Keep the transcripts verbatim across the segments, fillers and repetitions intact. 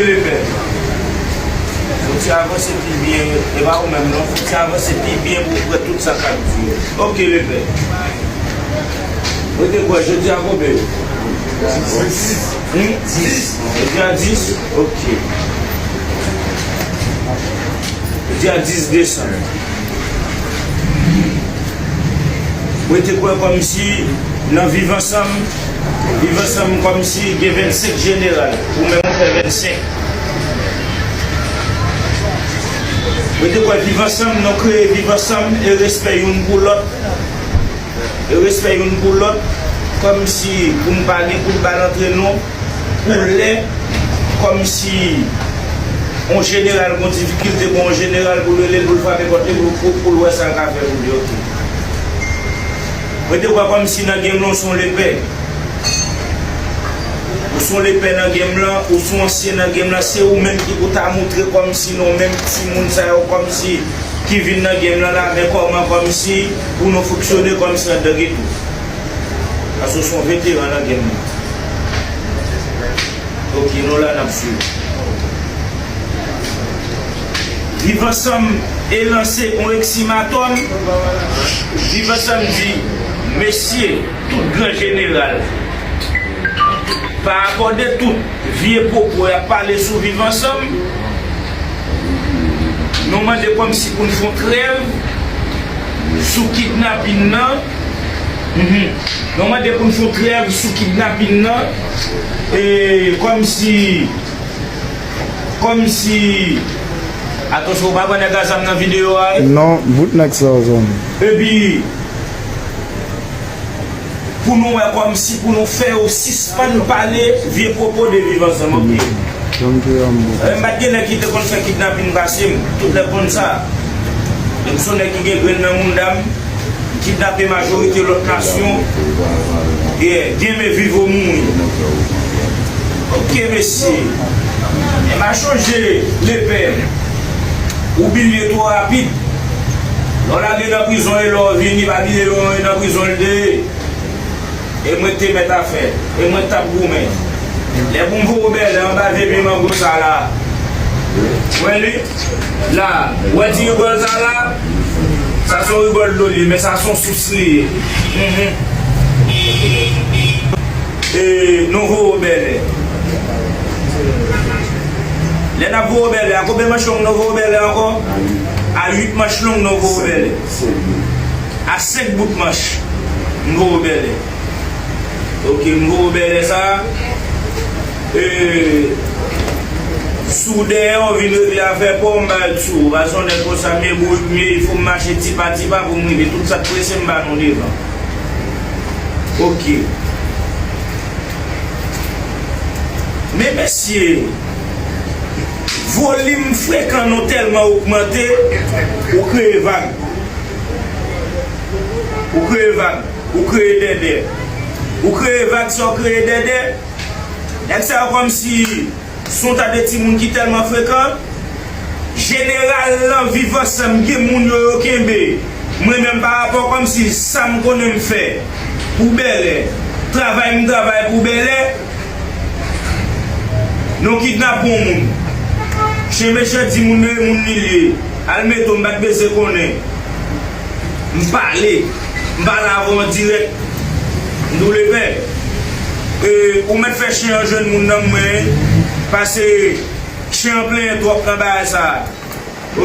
Lepè. Fò w ti avanse pi byen, e pa ou menm non, fò w ti avanse pi byen pou w wè tout sa k ap di yo. Oke, lepè. Ou te kwè jodi a konbyen? Hmm? Jodi a dis? Oke. Jodi a dis desanm. Mwen te kwè kòmsi nan Viv Ansanm, Viv Ansanm kòmsi gen vennsenk jeneral, ou menm ou fè vennsenk. Mwen te kwè Viv Ansanm, nou kreye Viv Ansanm e respè youn pou lòt, e respè youn pou lòt, kòmsi pou n pa gen kout bal antre nou, pou lè, kòmsi yon jeneral gon difikilte, bon, yon jeneral pou l rele l, pou l frape pòt li, pou, pou, pou l wè sa l ka fè pou li, oke. Mwen te kwè kòmsi nan game lan, ou se yon lepè. Ou se yon lepè nan game lan, ou se yon ansyen nan game lan, se ou menm ki pou ta moutre kòmsi nou menm timoun sa yo, kòmsi ki vin nan game lan la, men kòman kòmsi pou nou fonksyone kòmsi anndan geto. Paske w se yon veteran nan game lan. Ok, nou la n ap swiv. Viv Ansanm e lanse yon eksimatòn. Viv Ansanm di, mesye, tout gran jeneral, pa rapò de tout vye pwopo y ap pale sou Viv Ansanm, nou mande kòmsi pou n fè yon trèv sou kidnapin nan. Mhm. Nou mande pou n fè yon trèv sou kidnapin nan. E kòmsi, kòmsi, atansyon, ou pa wè nèg a zam nan videyo a, wi? Non, bout nèg sa yo zòn. Epi, pou nou wè kòmsi pou nou fè yo sispann pale vye pwopo de Viv Ansanm, ok? Janm te anmou. E, m pa t gen nèg ki te konn fè kidnapin pase m, tout nèg konn sa. Men m se yon nèg ki gen grenn nan mounda m, m kidnape majorite lòt nasyon. Yeah, gen men viv ou mouri. Ok, mesye. E m a chonje lepè. Ou bliye twò rapid. Lè w lage nan prizon e lè w vini, pa bliye lè w nan prizon l te ye. E mwen te mèt afè. E mwen t ap goumen. Lè pou m voye w bèlè anba vye pye mango sa la. Wè li? La. Wè ti rigòl sa la? Sa se yon rigòl dlo li ye, men sa se yon sous li ye. Mhm. E nou voye w bèlè. Lè n ap voye w bèlè, a konbyen manch long nou voye w bèlè ankò? A uit manch long nou voye w bèlè. A senk bout manch, m voye w bèlè. Ok, m voye w bèlè sa. E, si w dèyè w vin regle afè pa w, m ba l sou ou. Paske yon nèg konsa, m ye bourik, m ye, il fo m mache ti pa ti pa pou m rive. Tout sa k prese, m ba nou devan. Ok. Men mesye, volim frekan nou tèlman ogmante, ou kreye vag. Ou kreye vag. Ou kreye dèdè. Ou kreye vag san w kreye dèdè. Nèg sa yo kòmsi se yon ta de timoun ki tèlman frekan. Jeneral lan, Viv Ansanm, gen moun yo, yo kenbe. Mwen menm, pa rapò kòmsi sa m konnen m fè pou bèlè, travay m travay pou bèlè, nou kidnape yon moun. Chen mechan di moun, men moun li ye. Al mete w, m pa t bezwen konnen. M pale. M pale avè w an dirèk. M di w lepè. E, ou mèt fè chen an jwenn moun nan mwen. Pase chen an plenyen twòp nan bagay sa.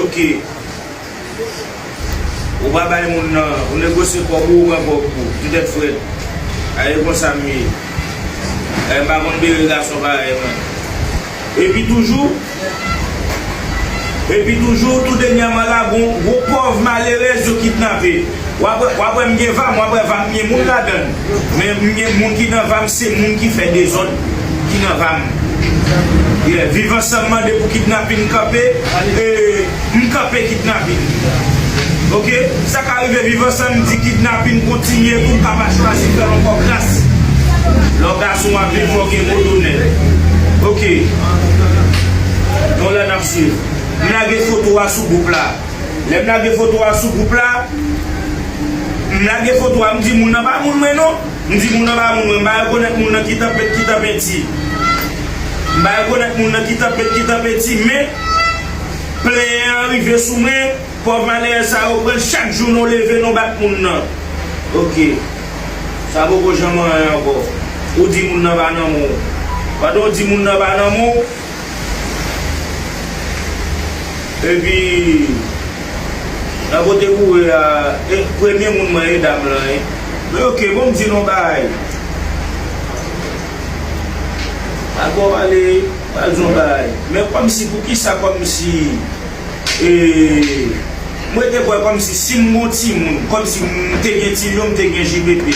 Ok. Ou pa bay moun nan. Ou negosye kòb ou, ou pran kòb ou. Ti tèt frèt. A, e konsa m ye. E, m pa konn bere gason parèy mwen. Epi toujou, Epi toujou, tou dènyèman la, gon gwo pòv malerèz yo kidnape. W ap wè, w ap wè m gen vam, w ap wè vam gen moun ladan l. Men m gen moun ki nan vam, se moun ki fè dezòd ki nan vam. Yeah, Viv Ansanm mande pou kidnapin kanpe, e, m kanpe kidnapin. Ok? Sa ka rive Viv Ansanm di kidnapin kontinye tou, m pa pa chwazi fè l ankò kras. Lè w gason w ap viv, fò w gen mo donè. Ok. Nou la n ap swiv. M lage foto a sou gwoup la. Lè m lage foto a sou gwoup la, m lage foto a, m di moun nan pa moun mwen non. M di moun nan pa moun mwen, m pa rekonèt moun nan ki tanpèt, ki tanpèti. M pa rekonèt moun nan ki tanpe, ki tanpe ti, men plenyen an rive sou mwen. Pòv malere sa yo pran chak jou nou leve nou bat moun nan. Ok. Sa poko janm anyen ankò. Ou di moun nan pa nan men w. Pandan w di moun nan pa nan men w, epi nan kote kouri a, e, premye moun mwen e dam lan, e. Men ok, bon, m di nou bagay. Ankò pale, pral di yon bagay. Men kòmsi, poukisa kòmsi E, mwen te kwè kòmsi si m gon timoun, kòmsi m te gen Tilyon, m te gen J P P.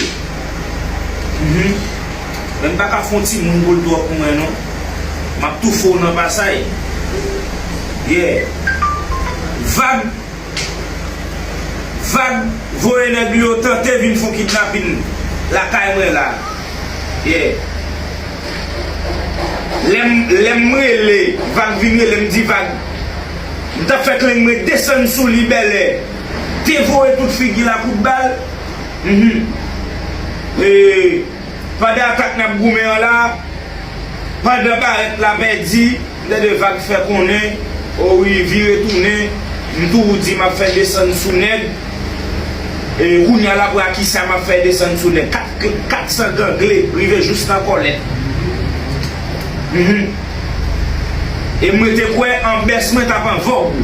Mhm. Men m pa ka fè yon timoun pou l twòp mwen non. M ap toufe w nan pasay. Yeah. Vag. Vag voye nèg li yo tante vin fè yon kidnapin lakay mwen la. Yeah. Lè m, lè m rele, Vag vin rele m, di Vag. M t ap fè klenk mwen desann sou li bèlè. Te voye tout figi l a kout bal. Mhm. E, pandan atak n ap goumen an la, pandan barèt la pèdi, m tande Vag fè konnen, o wi, vire tounen, m tou di m ap fè desann sou nèg. E kounye a l ap wè a kisa m ap fè desann sou nèg. Kat, kat san gangle, rive jous nan kòlèt. Mhm. E mwen te kwè an bès mwen t ap an vòg.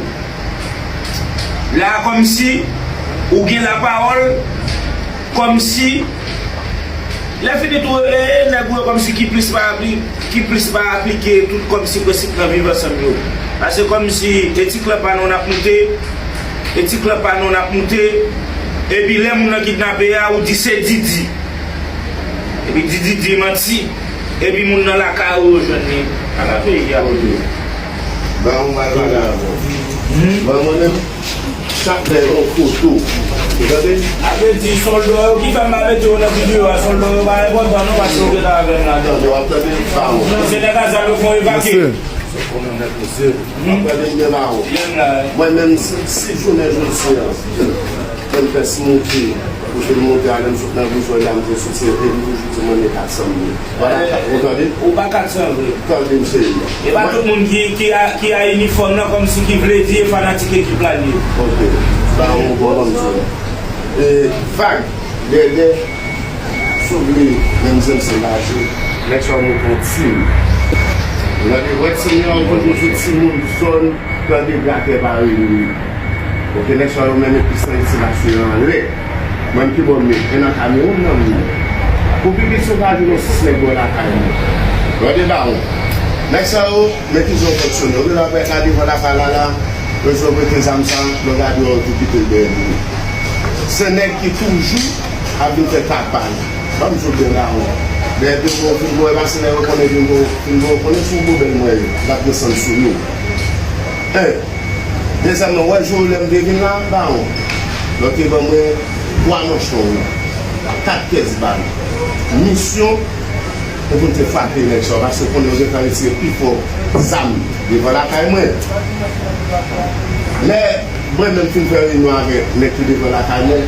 La a kòmsi ou gen lapawòl, kòmsi lè fini tou, e, e, nèg ou yo kòmsi ki plis pa apli-, ki plis pa aplike tout kòmsi prensip nan viv ansanm yo. Paske kòmsi etik lan pa nou n ap moute, etik lan pa nou n ap moute, epi lè moun nan kidnape a, ou di se Didi. Epi Didi di manti. Epi moun nan lakay ou yo jwenn li. Ala peyi a. Ok. Ban mwen pale avè w. Hmm? Ban mwen menm. Chak lè yon foto. Ou tande? A vle di sòlda yo ki fè m pa mete yo nan videyo a, sòlda yo pa enpòtan non, paske yo gentan avè m ladan. Tande, w ap tande? Ba w. Non, se nèg a zam yo fè w evakye. Mesye. Ou konnen nèg mesye. Hmm? W ap tande m byen ba w. Byen la. Mwen menm si, si jounen jodi a, M P S monte, kote m monte a, lè m sot nan Grizwèl la, m te soti, epi m toujou di mwen men kat san mil. Vwala, ou tande? Ou pa kat san vre. Tande m cheri. E pa tout moun ki, ki a, ki a inifòm nan kòmsi ki vle di e fanatik ekip la li ye. Ok. Ba yon bon kòmsi. E, Vag, Dèdè, Souble, menm zen se laje. Nèg sa yo monte yon tim. Ou tande? Wè tim yo, ou konn jwe sou timoun zòn. Tande, brakè pa rele. Ok, nèg sa yo menm epi san isi la se anlè. Mwen m pi bò m met, e nan Kamewoun nan m ye. Pou pi piti w ka jwenn yon sis nèg bò lakay mwen. Tande bawon. Nèg sa yo, men kijan yo fonksyone. Ou genlè ap gade devan lakay la la, yo di yo prete zam sa, lè w gade yo tou kite l dèyè li. Se nèg ki toujou ap vin fè tabal. Ban m di w byen bawon. Dèyè pinga w fin bwè, pase lè yo konnen pinga w fin bwè, yo konnen se yon gwo bèl mwen ye, l ap desann sou nou. En. Dezyèmman, w wè jou lè m te vin la, bawon, lè w te ban mwen twa manchon, kat kès bal. Misyon, pou m te frape nèg sa yo, paske konnen yo gentan retire pifò zam devan lakay mwen. Lè mwen menm fin fè reyinyon avèk nèg ki devan lakay mwen,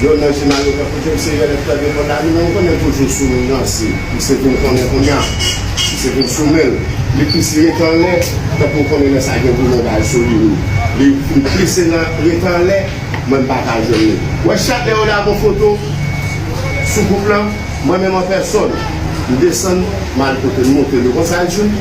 yonn nan jimaj yo fè kote m se yon nèg trè devan la, men m konnen toujou sou m nan se, m se vin konnen kounye a, m se vin sou men l. Li plis li rete anlè, tankou konnen lè sa gen goumen bay sou li wi. Li fin plise nan rete anlè, mwen m pa ka jwenn li. Wè chak lè yo lage yon foto sou gwoup lan, mwen menm an pèsòn, m desann, m al kote l, m montre l. Ou konn sa l di m?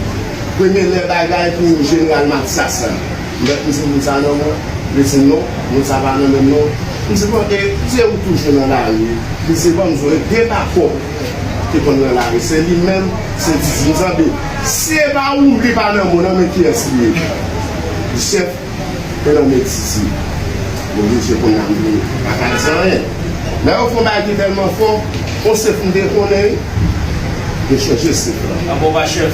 Premye lè bagay pou jeneral Maksas la. M di, "Moun sa nan men w?" Li di, "Non, moun sa pa nan men m non." M di, "Bon, e se ou toujou nan lari?" Li di, "Ban m di w, e de bakòp ki konn nan lari, se li menm, se Didi." M di, "Tande, si e pa ou, li pa nan men w, nan men kiyès li ye?" Li di, "Chèf, e nan men Didi." M oblije kounye a m vini, m pa ka di anyen. Lè yo fè yon bagay ki tèlman fò, yon sèf m te konnen wi, yo chanje sèf la. Ankò pa chèf.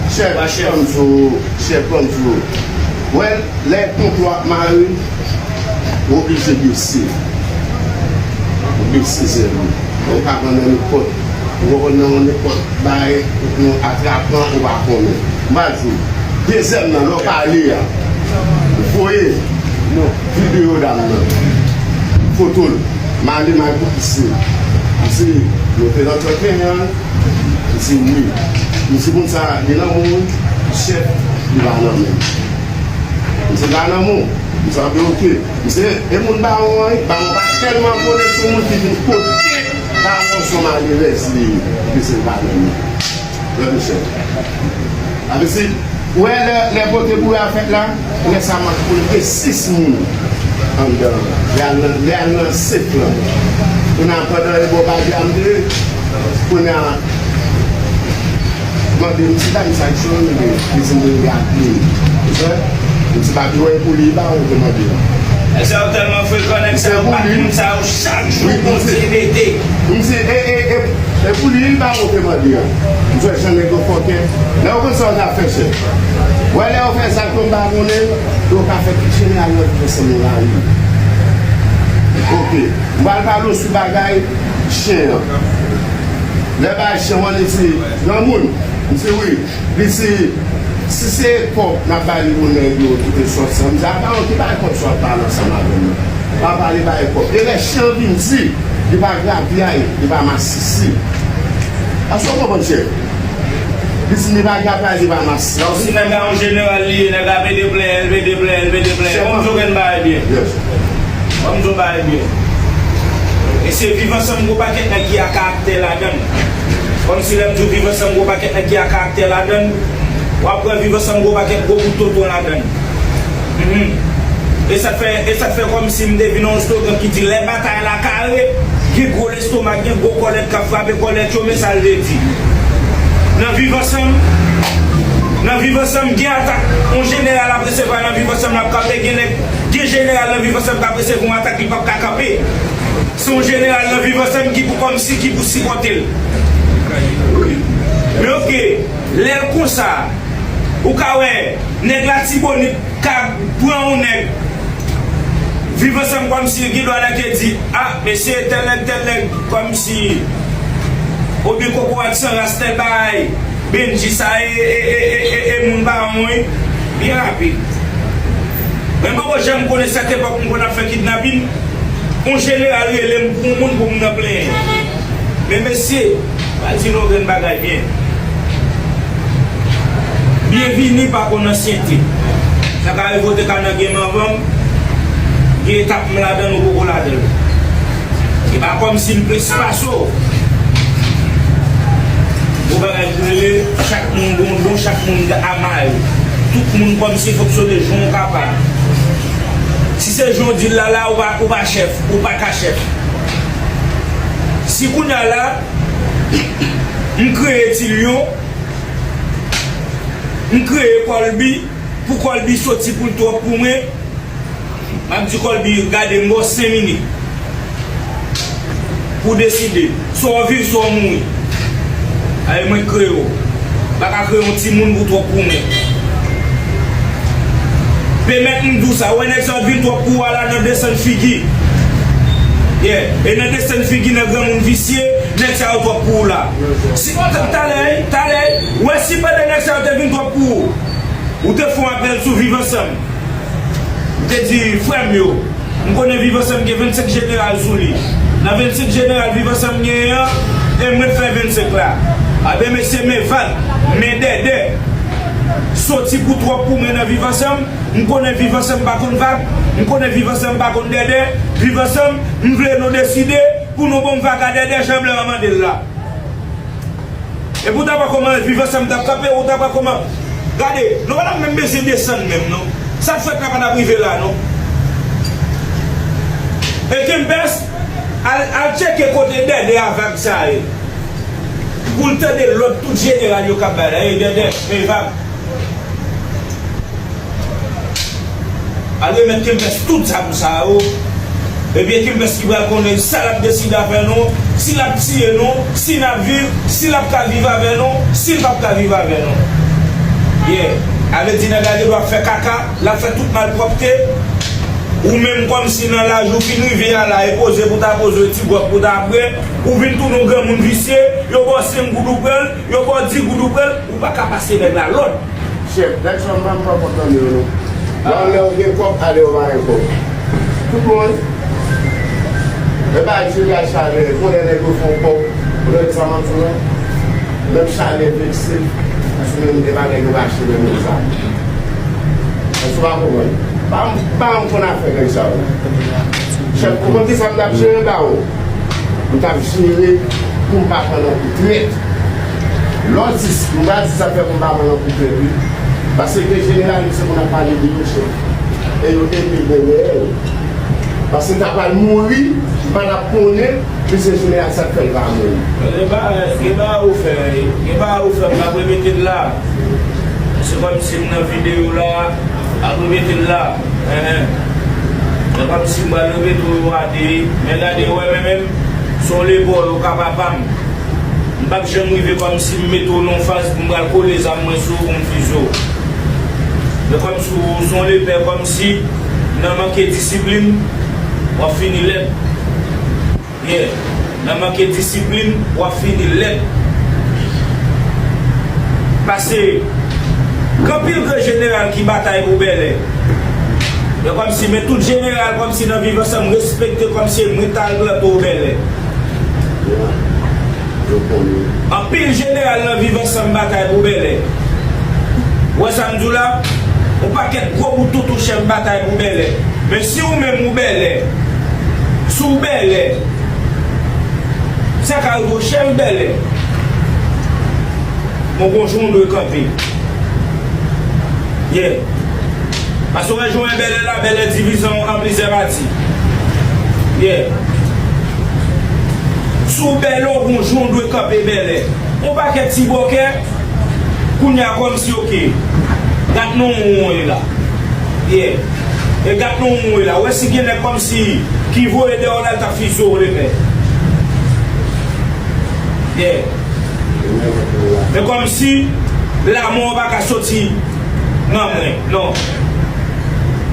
Chèf, pa chèf. Ban m di w, chèf, ban m di w. Wè, lè konplo ap mare, ou oblije bese. Ou bese zèl ou. Ou pa pran nan nenpòt, ou pa pran nan nenpòt bagay, ou pran atrapan, ou pa konnen. M pa di w. Dezyèm nan, lè w pale a, ou voye videyo dam nan, foto l, m ale, m al pou pise. M di, "Nou te nan trannteyen an?" Li di, "Wi." M di moun sa, li nan men w, chèf, li pa nan men m. M di l pa nan men w. M di anpe oke. M di, e moun bawon an, wi, bawon pa tèlman konnen sou moun ki vin kote bawon se yon malerèz li ye. M di l pa nan men w. Lè mesye. Apre se, ou wè lè, lè pote boure a fèt la, lè sa m ap konnen gen sis moun anndan an. Lè al nan, lè al nan sèk lan. Kounye a pandan e bò bagay a m te, kounye a, mande m ti dam sa ki sou yon nèg, li di m li ap li. Ou wè? M di pa pi wè pou li, li pa wè ou te mande a. Nèg sa yo tèlman frekan, nèg sa yo pa moun sa yo chak jou Bondye mete. M di, e, e, e, e pou li, li pa wè ou te mande a. M fè jan nèg yo fòkè. Lè yo konn sa yo ta fè chèf. Wè lè yo fè sa k yo m pa konnen, yo ka fè tout jeneral nan fè san moun la wi. Oke. M pral pale w sou bagay chen an. Lè bagay chen an, li di, granmoun, m di wi. Li di, si se kòb n ap bay li pou nèg yo ki te sòti an, m di, a pa yon ki bay kòb sa w ap pale ansanm avè m nan. Pa pale bay kòb. E lè chen an vin di, li pa gravyay, li pa masisi. Èske w konprann, chèf? Li di, li pa gravyay, li pa masisi. Donk, si nèg la yon jeneral li ye, nèg la mete plen, l mete plen, l mete plen. Bon, m di w gen bagay byen. Yes. Ban m di w bagay byen. E se Viv Ansanm gon pakèt nèg ki a karaktè ladan l. Kòmsi lè m di w Viv Ansanm gon pakèt nèg ki a karaktè ladan l, w ap wè Viv Ansanm gon pakèt gwo bout tonton ladan l. Mhm. E sa k fè, e sa k fè kòmsi m te vin yon slogan ki di lè batay la kare, gen gwo lestomak, gen gwo kòlèt k ap frape kòlèt yo, men sa l vle di. Nan Viv Ansanm, nan Viv Ansanm, gen atak yon jeneral ap resevwa nan Viv Ansanm l ap kanpe, gen nèg Gen jeneral nan Viv Ansanm k ap resevwa yon atak li p ap ka kanpe. Se yon jeneral nan Viv Ansanm ki pou kòmsi ki pou sipòte l. Men oke, lè l konsa, ou ka wè nèg Latibonit ka pran yon nèg Viv Ansanm kòmsi gen dwa nèg te di, a, mesye, tèl nèg, tèl nèg, kòmsi, oubyen kokorat san ras, tèl bagay. Bendji sa e, e, e, e, e, e moun pa yon wi. Byen rapid. Mwen poko janm konnen sèt epòk m konn ap fè kidnapin. Yon jeneral rele m pou yon moun pou m nan plenyen. Men mesye, m a di nou yon grenn bagay byen. Byenvini pa konn ansyente. Sa ka rive w te ka nan game anvan m, gen etap m ladan l ou poko ladan l. E pa kòmsi m plis pase w. Gon bagay ki rele chak moun gon don, chak moun gen ama yo. Tout moun kòmsi fonksyone jan w kapab. Si se jan w di l la, la, ou pa, ou pa chèf, ou pa ka chèf. Si kounye a la, m kreye Ti Lyon, m kreye Kòlbi, pou Kòlbi soti pou l twòp pou mwen, m ap di Kòlbi, gade, m ba w senk minit pou w deside. Swa w viv, swa w mouri. Aye, mwen kreye w. M pa ka kreye yon timoun pou twòp pou mwen. Pèmèt m di w sa, ou wè nèg sa yo t vin twòp pou ou a la nan desann figi. Yeah. E nan desann figi nan granmoun visye, nèg sa yo twòp pou ou la. Si, talè, talè, ou wè si pandan nèg sa yo te vin twòp pou ou, ou te fè yon apèl sou Viv Ansanm. M te di, frè m yo, m konnen Viv Ansanm gen vennsenk jeneral sou li. Nan vennsenk jeneral Viv Ansanm genyen an, e mwen k fè vennsenk la. Anben mesye, men vag, men dèdè. Soti pou twòp pou mwen nan Viv Ansanm. M konnen Viv Ansanm pa konn vag. M konnen Viv Ansanm pa konn dèdè. Viv Ansanm, m vle nou deside pou nou ban m vag a dèdè jan blan an mande l la. E pou ta pa kòman Viv Ansanm t ap kanpe, ou ta pa kòman. Gade, nou pa t ap menm bezwen desann menm, non. Sa k fèt la pa t ap rive la, non. E Kempès, al, al tcheke kote Dèdè a vag sa ye. Pou l tande lòd tout jeneral yo k ap bay la. E Dèdè, e vag. Al remèt Kempès tout zam sa yo. Ebyen, Kempès ki pral konnen sa l ap deside avè nou, si l ap tiye nou, si n ap viv, si l ap ka viv avè nou, si l p ap ka viv avè nou. Yeah. A vle di nèg la gen dwa fè kaka, l ap fè tout malpwòpte. Ou menm kòmsi nan laj ou fin rive a la, e poze pou ta poze, ti gwòg pou ta bwè, ou vin tounen yon granmoun visye, yo ba w senk goud ou pran l, yo ba w dis goud ou pran l, ou pa ka pase nèg la lòd. Chèf, nèg sa yo m pa, m pa kontan de yo non. Nan lè yo gen kòb, a lè yo pa gen kòb. Tout moun. E pa di yo ka chale, konnen nèg yo fè yon kòb. Ou tande sa m ap di w la? Menm chalè vekse m, paske menm de bagay yo rache nan men sa. Èske w pa konprann? Pa m, pa m konn afè nèg sa yo. Chèf, ou konn ki sa m t ap jere ba ou? M t ap jere pou m pa pran nan kou trèt. Lè w di, m pa di sa fè pou m pa pran nan kou trèt, wi. Paske jeneral yo se moun ap pale de yo, chèf. E yo enmi dèyè yo. Paske m ta pral mouri, m pa t ap konnen, misye jeneral sa k fè l pa mouri. Gen bagay, gen bagay ou fè, gen bagay ou fè, m p ap repete l la. Se kòmsi m nan videyo la, m ap repete l la. Enhen. Se kòmsi m pral repete w a de, men gade, wè, men menm, se yon lepòl, ou ka papa m. M p ap janm rive kòmsi m mete w nan yon faz pou m pral kole zam mwen sou ou pou m fize w. Men kòmsi w se yon lepè, kòmsi nan manke disiplin, w ap fini lèd. Yeah. Nan manke disiplin, w ap fini lèd. Paske, gen anpil gran jeneral ki batay pou bèlè. Yo kòmsi, men tout jeneral kòmsi nan Viv Ansanm respekte kòmsi mwen t al plante w bèlè. Anpil jeneral nan Viv Ansanm batay pou bèlè. Ou wè sa m di w la? Yon pakèt gwo bout toutou chèf batay pou bèlè. Men si ou menm ou bèlè, si w bèlè, sa ka rive w chèf bèlè. Bon, gon jan w dwe kanpe. Yeah. Paske w wè jan w wè bèlè la, bèlè divize an plizyè pati. Yeah. Si w bèlè, w gon jan w dwe kanpe bèlè. Yon pakèt ti bòkè, kounye a kòmsi, oke. Gad nan won w ye la. Yeah. E gad nan won w ye la. Ou wè si gen nèg kòmsi ki voye dèyè w la, l t ap fize w lepè. Yeah. Men kòmsi lamò pa ka soti nan mwen, non.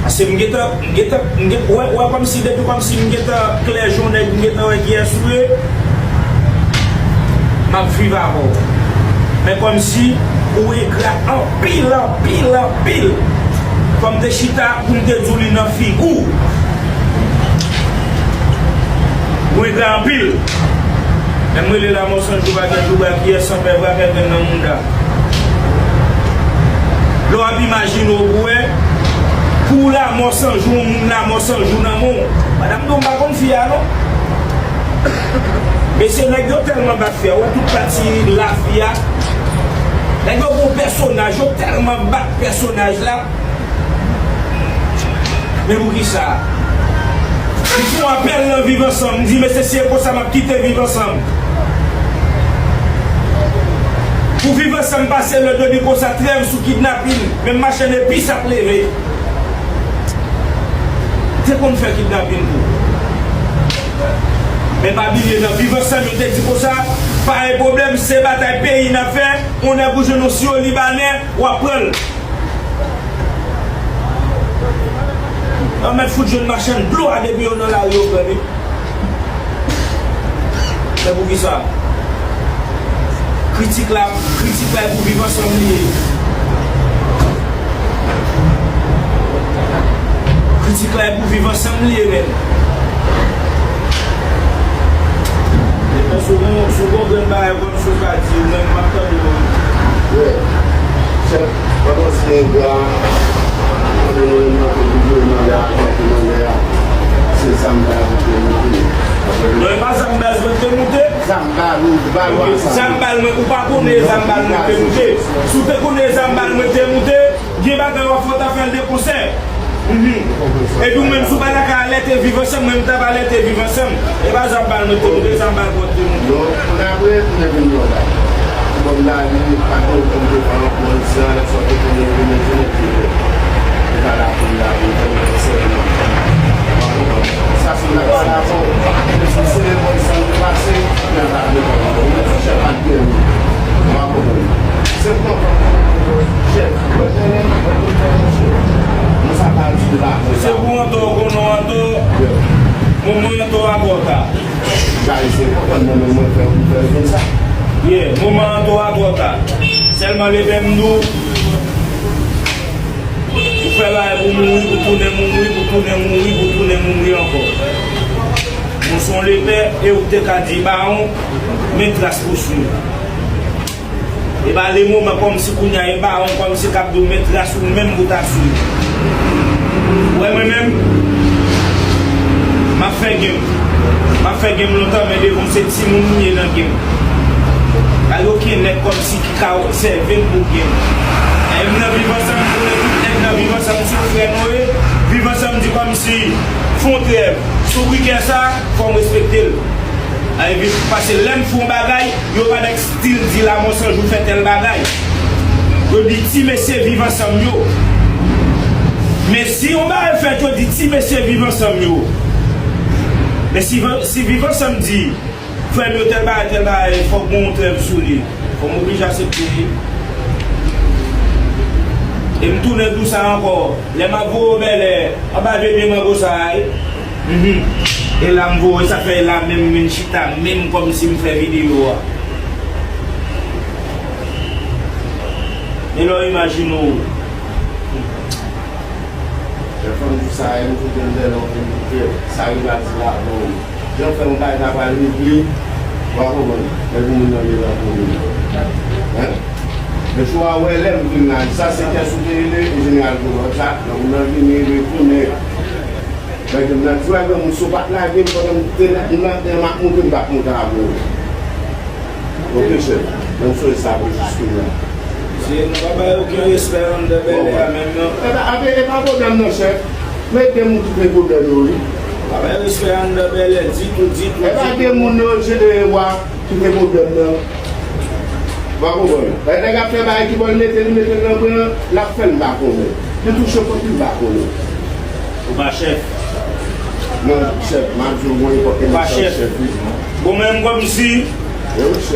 Paske m gentan, m gentan, m gentan, wè, wè kòmsi, depi kòmsi m gentan klè jan nèg, m gentan wè kiyès ou ye, m ap viv avè w. Men kòmsi ou engra anpil, anpil, anpil. Fò m te chita pou m te di w li nan figi w. Ou engra anpil. Lè m rele Lamò San Jou, pa gen jou bra, kiyès san pè, bra pè grenn nan mouda. Lè w ap imajine w pou wè, pou Lamò San Jou, yon moun Lamò San Jou nan men w. Madanm di w m pa konn fi a non. Mesye, nèg yo tèlman bat fi a, ou wè tout pati lafi a. Nèg yo gon pèsonaj, yo tèlman bat pèsonaj la. Men poukisa? M fè yon apèl nan Viv Ansanm, m di, mesye, si e konsa, m ap kite Viv Ansanm. Pou Viv Ansanm pase lòd, yo di konsa, trèv sou kidnapin, menm machann epis ap leve. Te konn fè kidnapin tou. Men pa bliye, nan Viv Ansanm, yo te di konsa, pa gen pwoblèm, se batay peyi n ap fè, yon nèg ou jwenn yon siwo libanè, w ap pran l. Yo mèt fout jwenn machann dlo a depi yo nan lari yo pran li. Men poukisa? Kritik la, kritik la e pou Viv Ansanm li ye. Kritik la e pou Viv Ansanm li ye, menm. Epi si w gon, si w gon grenn bagay, kòmsi w ka di, ou menm m ap tande w. Wi. Chèf, pandan w di engra, pandan nou menm nan gouvènman la, nan gouvènman la, se zam baz ou te moute. Non, e pa zam baz mwen te moute. Zam bal ou, bal ou a sa. Zam bal mwen, ou pa konnen zam bal mwen te moute. Si w te konnen zam bal mwen te moute, gen bagay w ap fè, w ta fè l de konsè. Mhm. Epi ou menm, si w pa ta ka alète Viv Ansanm, mwen m t ap alète Viv Ansanm. E pa zam bal mwen te moute, zam bal mwen te moute. Non, kounye apre, kounye vin yon bagay. Bon, m ta di, pa gen okenn devan, bon, isit, lè sòti kounye vin, vin, vin, vin. E pa la pou la, pou fè yon konsè, non. Sa se nan pa la pou. Se se bon, sa nou pase, nan pa de bon. Chèf pa de bon. Ou pa konprann. Se pou chèf. Mwen sa pa di la. Se pou Anto, konnen Anto. Moman Anto a twò ta. Guys, se konprann nan men mwen fè pou fè vin sa. Yeah, moman an twò a twò ta. Sèlman lepè m di w, ou fè bagay pou mouri, pou tounen mouri, pou tounen mouri, pou tounen mouri ankò. Ou se yon lepè e ou te ka di bawon, men tras pou swiv. E pa le moman kòmsi kounye a e bawon kòmsi k ap di w men tras ou menm pou ta swiv. Ou wè mwen menm, m ap fè game. M ap fè game lontan, men devan w se timoun m ye nan game. Pa gen okenn nèg kòmsi ki ka obsève m pou game. E m nan Viv Ansanm, m konnen tout nèg nan Viv Ansanm, si w frè nou ye, Viv Ansanm di kòmsi fè yon trèv. Si w brikè sa, fò m respekte l. Ay, vi-, paske lè m fè yon bagay, yo pa nèg still di Lamòsanj ou fè tèl bagay. Yo di ti mesye Viv Ansanm yo. Men si yon bagay fèt, yo di ti mesye Viv Ansanm yo. Men si, si Viv Ansanm di, frè m yo tèl bagay, tèl bagay, fòk gen yon trèv sou li. Fò m oblije aksepte li. E m tounen di w sa ankò. Lè m ap voye w bèlè, anba vye pye mango sa a, wi. Mhm. E la m voye, sa fè e la menm m vin chita, menm kòmsi m fè videyo a. E lè w imajine w. Lè fanm di sa, e m fout m bèlè, w vin koute, sa rive a di la, bon. Jan fè yon bagay ta pral regle, w a konprann, men pou moun nan vin nan kouri. Hein? Men jou a wè lè m vin la, sa se kè sou te rele, e jeneral Goulòt sa, nan moun nan vini retounen. Nèg m nan di, wè granmoun, si w pa t lage m pandan m te nan, nan, nan m ap moute, m t ap moute avè w. Ok, chèf. Men m sonje sa pou jis kounye a. Se, nou pa bay okenn respè anndan bèlè a menm, non. E pa, e pa pwoblèm, non, chèf. Men gen moun ki gen pwoblèm yo, wi. Pa bay respè anndan bèlè ditou, ditou, ditou. E pa gen moun yo, je, e, wa, ki gen pwoblèm, non. Ou pa konprann. Lè nèg ap fè bagay ki bò l mete, li mete l nan bren an, l ap fè l, m pa konnen. Li touche kont li, m pa konnen. Ou pa chèf. Non, chèf, m ap di w, mwen, nenpòt eleksyon chèf, wi. Bon, men m kòmsi,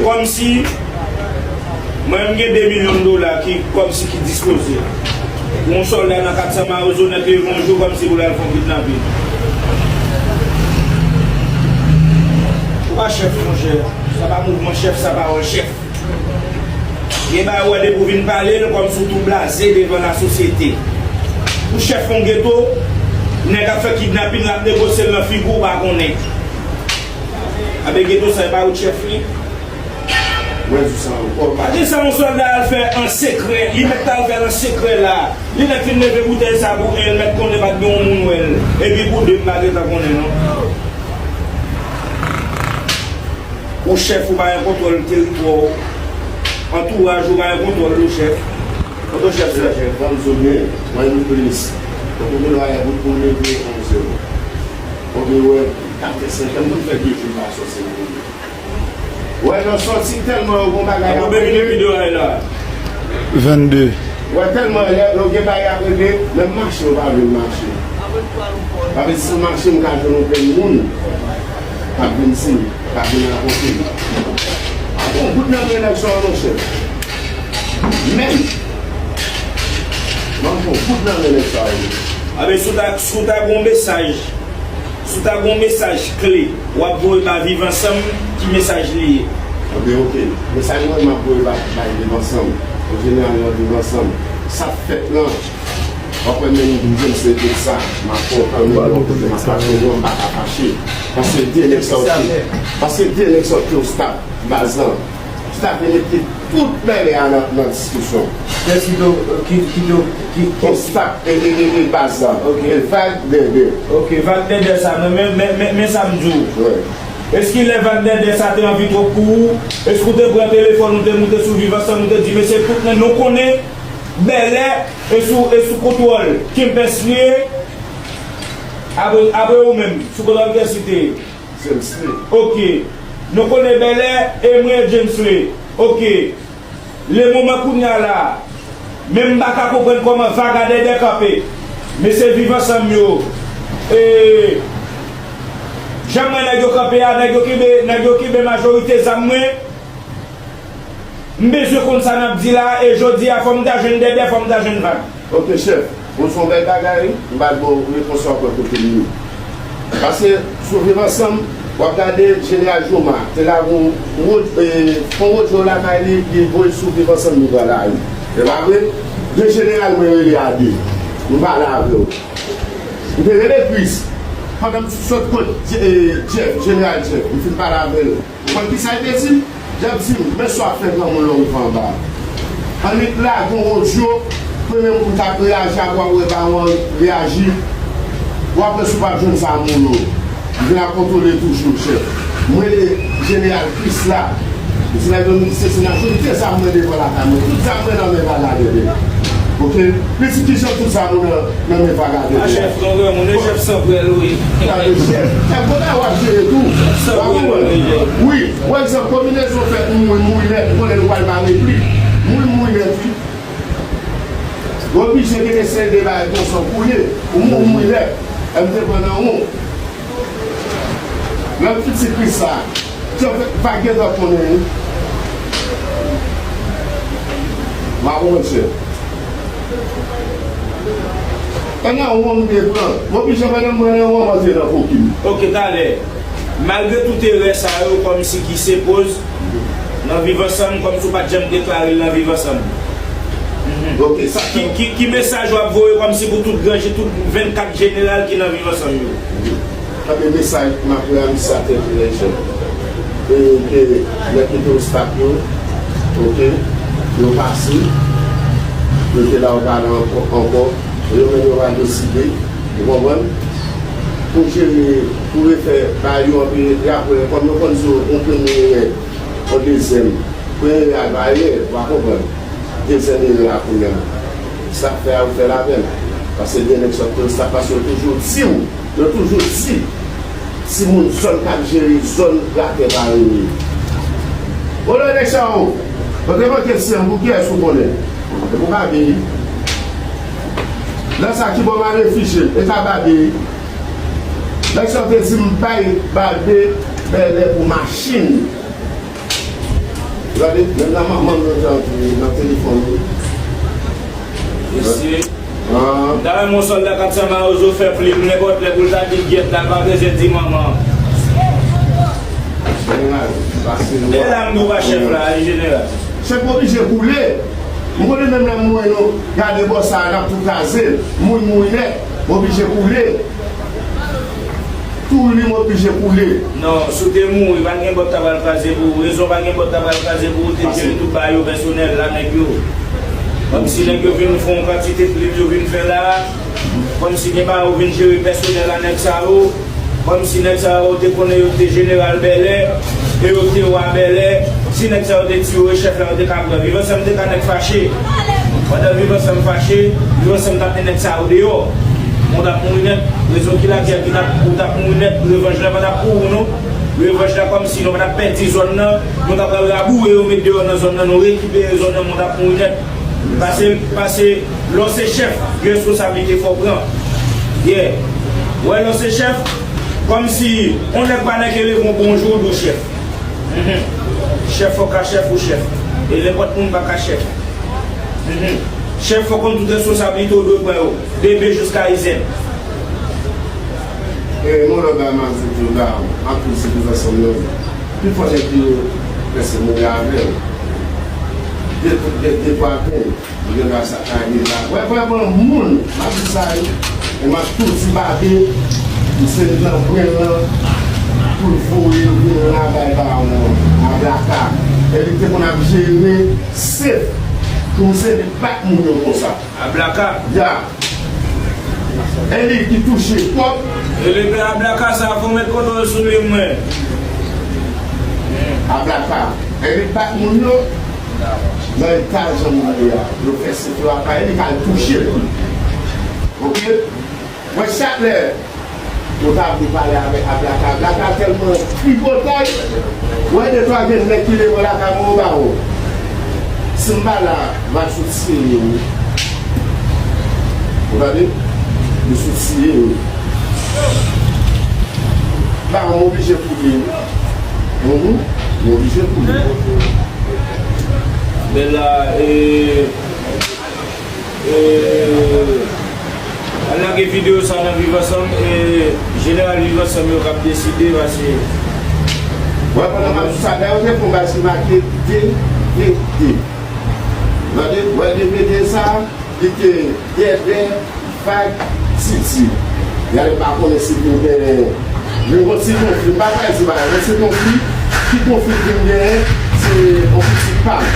kòmsi, mwen, m gen de milyon dola ki, kòmsi, ki dispoze. Pou yon sòlda nan kat san Mawozo nèt leve yon jou kòmsi pou l al fè yon kidnapin. Ou pa chèf, monchè. Sa pa mouvman chèf, sa pawòl chèf. Gen bagay ou wè depi w vin pale l, kòmsi w tou blaze devan lasosyete. Pou chèf yon geto, nèg ap fè kidnapin, l ap negosye l nan figi w, ou pa konnen. Abe geto sa, e pa ou chèf li? Mwen di sa ankò. Pa di sa yon sòlda al fè an sekrè, li mèt t al fè l an sekrè la. Li mèt fin leve boutèy sa pou en, l mèt konnen pa t gen yon moun wè l. Epi pou de, m pa gentan konnen non. Ou chèf, ou pa gen kontwòl teritwa w. Antouraj ou pa gen kontwòl ou, chèf. Kote w chèf sa? Chèf, ban m zonnen, mwen m plis. Kote w gen dwa bout pou m leve yon zewo. Ou gen wè, katè senkant, moun fè de jou pa sòti nan moun. Wè, nan sòti tèlman yo gon bagay ap regle. Konbyen minit videyo a ye la? Vennde. Wè, tèlman lè yo gen bagay ap regle, menm mache yo pa vle mache. Paske si m mache, m ka jwenn yon grenn moun k ap vin di m, k ap vin rakonte m. Bon, bout nan men nèg sa yo, monchè. Menm. Bon, bon, bout nan men nèg sa yo. Abe, si w ta, si w ta gen yon mesaj, si w ta gen yon mesaj kle, w ap voye ba Viv Ansanm, ki mesaj li ye? Anben, ok. Mesaj mwen, m ap voye ba, bay Viv Ansanm. An jeneral, nan Viv Ansanm. Sa k fèt lan, w ap wè menm James rete sa, m ap kontan, menm yon kote m ap pase, m pa ka fache. Paske de nèg sa yo ki, paske de nèg sa yo ki obstak baz lan. Obstak li mete tout bèlè a nan, nan diskisyon. Kiyès ki do, ki, ki do, ki, ki obstak e, e, e, e baz lan. Ok. E vag dèdè. Ok, vag dèdè sa, men, men, men, men, men sa m di w. Wi. Èske lè vag dèdè sa te anvi twòp pou ou? Èske ou te pran telefòn, ou te moute sou Viv Ansanm, ou te di, mesye, tout nèg nou konnen, bèlè, e sou, e sou kontwòl Kempès li ye, apre, apre ou menm, sou kontwòl kiyès li te ye? James li. Ok. Nou konnen bèlè, e mwen James li. Ok. Le moman kounye a la, men m pa ka konprann kòman vag a dèdè kanpe. Mesye Viv Ansanm yo, e, jan m wè nèg yo kanpe a, nèg yo kenbe, nèg yo kenbe majorite zam mwen. M bezwen konn sa n ap di la, e jodi a, fò m ta jwenn dèdè, fò m ta jwenn vag. Ok, chèf. Bon, se yon bèl bagay, wi. M pa t ba w repons ou ankò kote m ye. Paske, sou Viv Ansanm, w ap gade Jeneral Joma, te lage yon wod-, e, fon wodyo lakay li, li voye sou Viv Ansanm, li pran lari. E pa vre? Gen jeneral mwen rele a de. M pale avè w. M te rele Chris. Pandan m sot kot Je-, e, Jeff, Jeneral Jeff, m fin pale avè l. Ou konn kisa l te di m? Jeff di m, men sa w ap fè granmoun lè w rive anba. Annik lage yon odyo, premye moun k ap reyaji apre w wè Bawon reyaji, w ap wè si w p ap jwenn sa moun ou. Vin ap kontwole toujou, chèf. Mwen e Jeneral Krisla. Se nèg yo se se nasyonalite zam mwen devan lakay mwen. Tout zam mwen nan men Vagadè. Oke? Li di kijan tout zam ou nan, nan men Vagadè. A chèf, non, vrè moun, e chèf san prèl, wi. Gade chèf. Chèf, kote w ap jere tou? San prèl, wi, chèf. Wi, pa egzanp, konbinezon fèt moun mouri nèt, konnen nou pral mare pli. Moun mouri nèt, wi. Yo oblije gen eseye de bagay konsa pou ye. Ou moun mouri nèt. M te pran nan won. Lè m piti Krisla, chèf, pa gentan konnen, wi. M ap wè chèf. E nan won m te pran. M oblije pran nan mwen nan won m antre nan koki m. Oke, talè. Malgre tout erè sa yo, kòmsi ki se poz nan Viv Ansanm, kòmsi w pa t janm deklare l nan Viv Ansanm. Mhm. Oke, sa ki, ki, ki mesaj w ap voye kòmsi pou tout granji, tout vennkat jeneral ki nan Viv Ansanm yo? Tanpri, mesaj m ap voye a misye a trè trè jèn. E ke nèg ki te obstak yo, oke, yo pase, yo te la yo pa la ankò, ankò, yo menm yo va deside, ou konprann? Pou jere, pou refè bagay yo anpi, e apre, kòm yo konn di w, yon premye erè, yon dezyèm, premye erè a va erè, ou pa konprann? Dezyèm erè a kounye a. Sa fè a, ou fè l avè l. Paske gen nèg sòt, sa paske yo toujou di w, yo toujou di, timoun zòn k ap jere zòn gratè pa renmen. Olè nèg sa yo, yo te manke sèm pou kiyès ou konnen? E pou Babe. Lè sa ki bò m al refijye m, e pa Babe. Nèg sa yo te di m bay Babe bèlè pou machin. Gade, menm nan manman m yo te antre nan telefòn yo. Mesye, ah, m ta renmen yon sòlda kat san mawozo fè plim nenpòt lè pou l ta di l gyèt la, l pa bezwen di manman. Jeneral, pase nou. E la m di w pa chèf la, wi, jeneral. Chèf oblije koule. M konnen menm lè m wè nou gade bò sa a, n ap tou kraze l. Moun mouri nèt, oblije koule. Tou li m oblije koule. Non, si w te mouri, pa gen bòt ta pral kraze pou ou. Rezon pa gen bòt ta pral kraze pou ou, te jere tout bagay yo pèsonèl la, nèg yo. Kòmsi nèg yo vin fè yon kantite plim yo vin fè la. Kòmsi gen bagay yo vin jere pèsonèl a nèg sa yo. Kòmsi nèg sa yo te konnen yo te jeneral bèlè, e yo te wa bèlè. Si nèg sa yo te tiye chèf la, yo te ka pran. Viv Ansanm te ka nèk fache. Pandan Viv Ansanm fache, Viv Ansanm t ap met nèg sa yo deyò. Moun t ap mouri nèt. Rezon ki lakyèl ki t ap, ou t ap mouri nèt. Revanj la pa t ap pou ou, non. Revanj la kòmsi nou pa t ap pèdi zòn nan. Nou t ap pral raboure yo, met deyò nan zòn nan. Nou rekipere zòn nan, moun t ap mouri nèt. Pase, pase, lè w se chèf, gen responsablite fò w pran. Yeah. Wè, lè w se chèf, kòmsi yon nèg pa nèk e leve yon bonjou, ou di w chèf. Mhm. Chèf fò w ka chèf ou chèf. E nenpòt moun pa ka chèf. Mhm. Chèf fò w konn tout responsablite w dwe pran yo. Bebe jiska izèn. E, yon lòt bagay m ap di w la, m ap di w se Viv Ansanm nan. Pifò nèg yo prèske mouri avè l. De, de, de twa grenn, li gen dwa sa ka rive la. Wè, vrèman, moun, m ap di sa, wi. E m ap tou di Babe, m se nan bren nan, pou l voye l vin la bay Bawon, Ablaka. E li te konn ap jere sèf, pou m se li bat moun yo konsa. Ablaka. Ya. E li ki touche twòp. E lepe Ablaka sa, fò w met kontwòl sou li, mwen. Ablaka. E li bat moun yo. Nan eta jan moun yo ye a. Yo fè sèf yo apa, e li ka al touche l tou. Oke? Mwen, chak lè nou ta vle pale avèk Ablaka, Ablaka tèlman tripotay. Wè de twa grenn nèg ki leve lakay mwen, ou ba yo. Si m pa la, m ap sot siye yo, wi. Ou tande? M sot siye yo. Ba yo, m oblije koute yo. Mhm. M oblije koute. Men la, e, E, al lage videyo sa nan Viv Ansanm, e, jeneral Viv Ansanm yo k ap deside, paske wè, pandan m ap di sa, dayè, yo te fè yon bagay ki make D V D. Tande, wè D V D sa, li te Dèdè, Vag, Titi. Gade, m pa konnen si vin genyen. Vin gon ti konfli, m pa ka di bagay, men se konfli, ki konfli k vin genyen, se yon pitit pa m.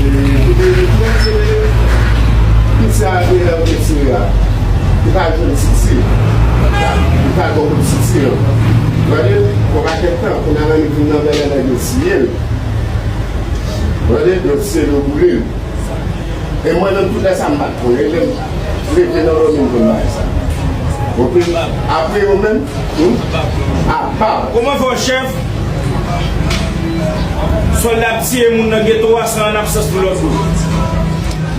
Kote yo jwenn se pis la, de lè yo te tire a. Li pa jwenn Titi. Li pa gon kote Titi an. Tande? Yon pakèt tan, kounye a nèg vin nan Bèlè, nèg yo tiye l. Tande? Yo tiye l, yo boule l. E mwen menm, tout lè sa, m pa t konnen. Lè m leve nan dòmi, m konn bagay sa. Oke? Apre yo menm, hmm? Apa. Kòman fè w, chèf? Sòlda ap tiye moun nan geto a san an absans pou lòt bout.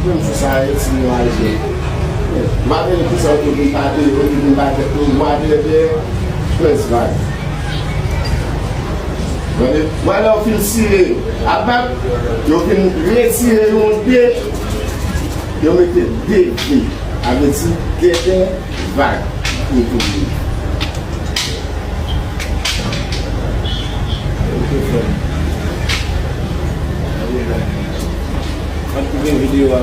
Menm sou sa, yo ti nou aje. M pa konnen kisa yo te vin pa te, yo te vin pa te, pou mwa de, de, prens vag. Tande? Vwala, yo fin tire, apa, yo fin retire yon de, yo mete de de. Sa vle di, de de vag pou touye. An koupe videyo a,